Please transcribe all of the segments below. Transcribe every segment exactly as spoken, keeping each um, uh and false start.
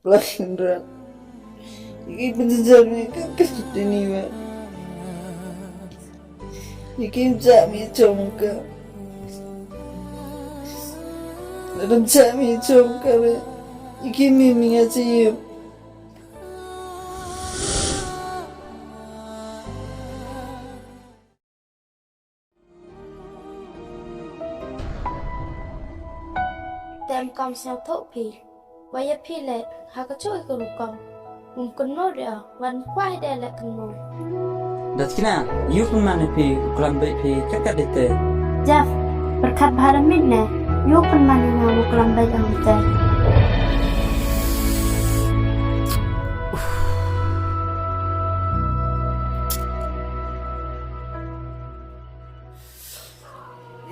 Blai Kynrad. Yaki pynjynjar mi ka ka dini wa. Yaki jam i chong ka. Ladam jam i chong ka le. Yaki mi mi nga chi yim. Tem kam sñiawthooh phi, wa ya phi leh, ha ka chooh i ka rukom, um kynmoo de o, wan kwah de leh kynmoo. Datikna, yow pynman phi, u klam beit phi, kat kat de te. Jeff, pyrkhat bha da mit ne, yow pynman i nga u klam beit ong te.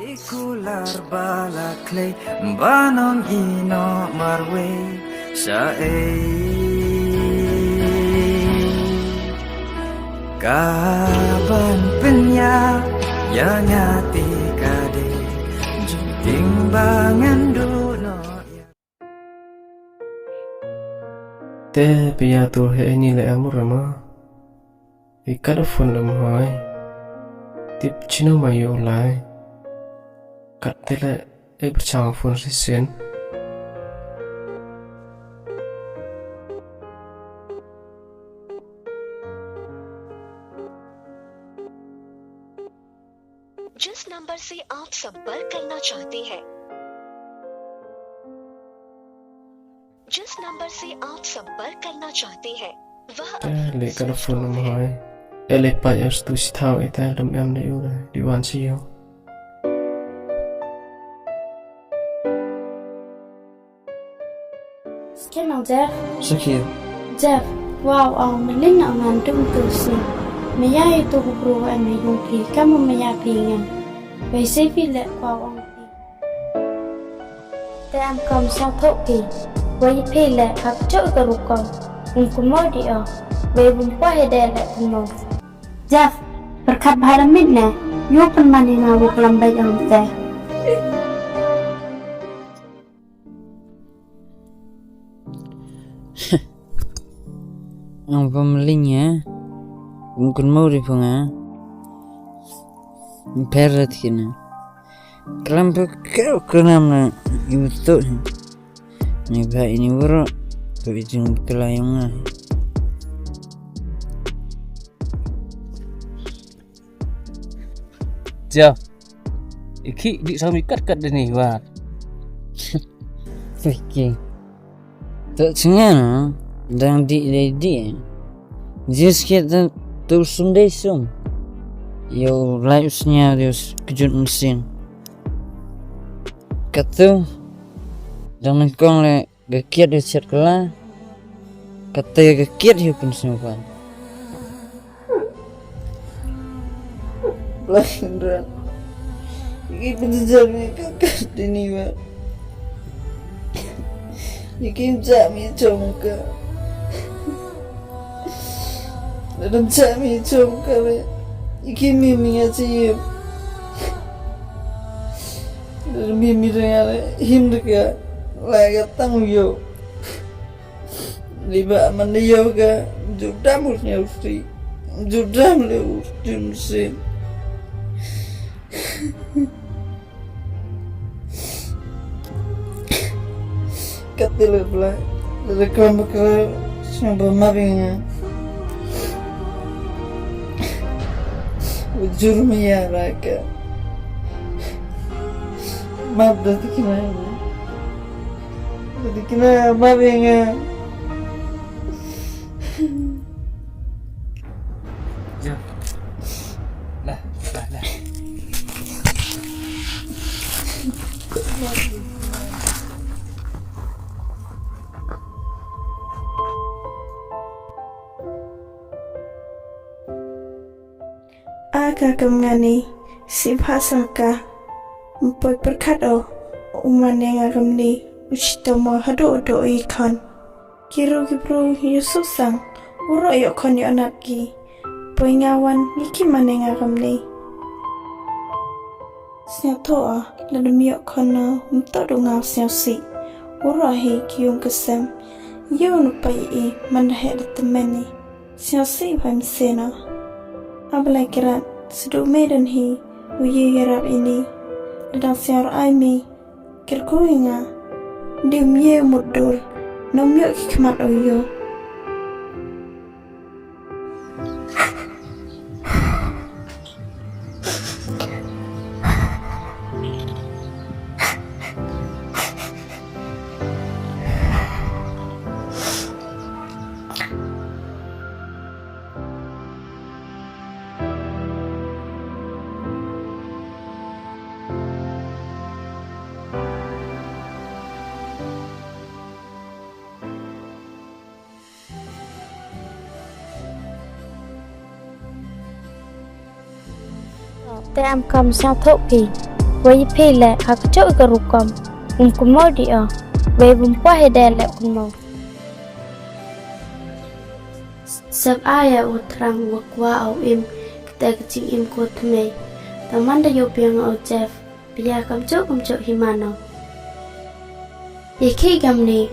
I kular ba la khlei, ba nong i noh marwei, sa ei. Ka ban pynïap, ya nga ti ka de, jingting ba ngan duh noh ya. Te pia tu he ni le amor ama. I kat phone le mo hoi. Tip chino ma yo lai. Kat te le e pyrchang phone si sin. जिस नंबर से आप संपर्क करना चाहते हैं, जिस नंबर से आप संपर्क करना चाहते हैं, वह अभी ले का phone number hai. Ele pa yas tu si thau ita dam em de u di wan si yo. Skhem ang Jeff. Sakhi. Jeff, wow, ang maling na ngan tung tu si. Maya itu ku bro ang mayung pi, kamu maya pi ngan. Bai sefi le wow ang pi. Te am kam sa thok pi. Bai pi le hap chok ka rukom. Um kumo di o. Bai bum pa he de le kumo. Jeff, pyrkhat bha da mit ne. Yow pynman i nga u klam beit ong te. Ang pamling ya. Ung kun mau di pung ya. Peret kina. Kelam pe kau kenam na. Ibu tu. Ni ba ini bro. Tu ijung kelayong na. Ja. Iki di sami kat kat dini wa. Iki. Tak sengan dang di di di. Jis kit tu sum dei sum. Yo lai usnya dia kejut mesin. Katu dang nengkong le Ka kiad u chet kala. Kata ka kiad hi pun sngewbha. Blai Kynrad. Yaki pynjynjar mi ka ka dini wa. Yaki jam i chong ka. Ladam jam i chong ka le. Yaki mi mi nga chi yim. Ladam mi mi nga le. Him de ka. Lai ka tang u yo. Liba man de yoga, judam ur nya ur ti, judam le ur jun sin. Katile bla, le kram kra, sma ba mabinga. Ujur maya raka. Mab da tikina. Jadi kena mabinga. Lah, lah, lah. A ka kam ngani, si bha sa ka. Mpoi pyrkhat o, u man ya nga kamni, u chitomo hado do i khon. Ki ru ki bru yu su sang, u ro yo khon yo nap ki. Poi nga wan, ni ki man ya nga kamni. Sñiawthooh o, la dam yo khon no, mto du nga sñiaw si. U ro hi ki yung ka sem. Yow nu pait i, man da heh da tymmen i. Sñiaw sih bha i mynsien o. Ablai krat, sdooh me don hi, u ye yarap ini. Da dang sñiaw ai mi, kyrkhu i nga. Dim ye mut dur, nom yoh ki khmat o yow. Te em kam sñiawthooh phi. Wei phi leh ha kajooh ka rukom. Um kynmoo di o. Wei wym kwah hi de leh kynmoo. Sep aya u thrang wa kwah o u im, kate ka jingim ko thymme. Tang man da yoh biang o Jeff. Pia kamjooh kamjooh hi mano. Ye khih kamni,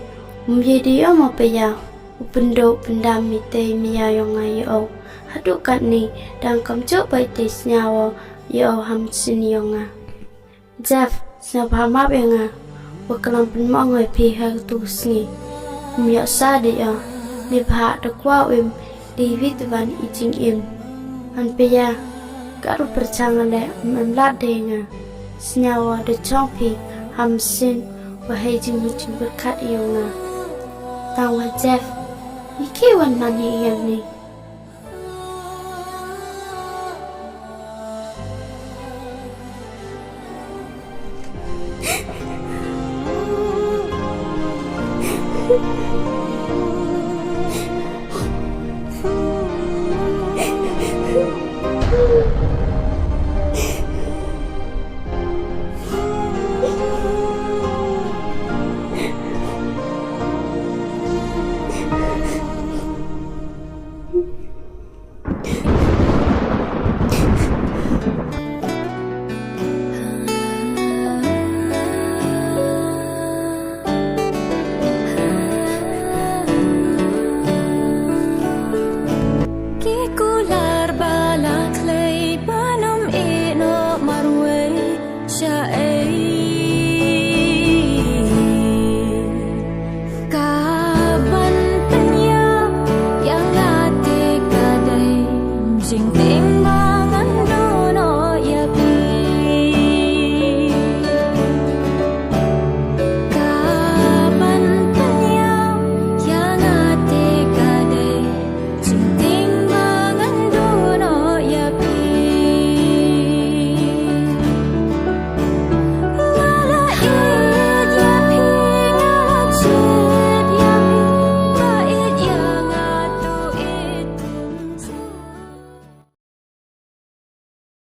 um ye di o mo pia, u pyndooh pyndam mi te maya yong nga ya o. Hadooh katni, dang kamjooh bait te sñiaw o ya o ha mynsien yong nga. Jeff, sñiawbha map ya nga, wa klam pynmong o ya phi ha katu sngi. Um yoh sa di o, neibhah da kwah u im, dei wi te wan i jingim. An pia, kat u pyrchang leh, um em lad de nga. Sñiaw o da chong phi, ha mynsien, wa hei jingmut jingpyrkhat yong nga. Tang wa Jeff, i ki wan man hi yam ni.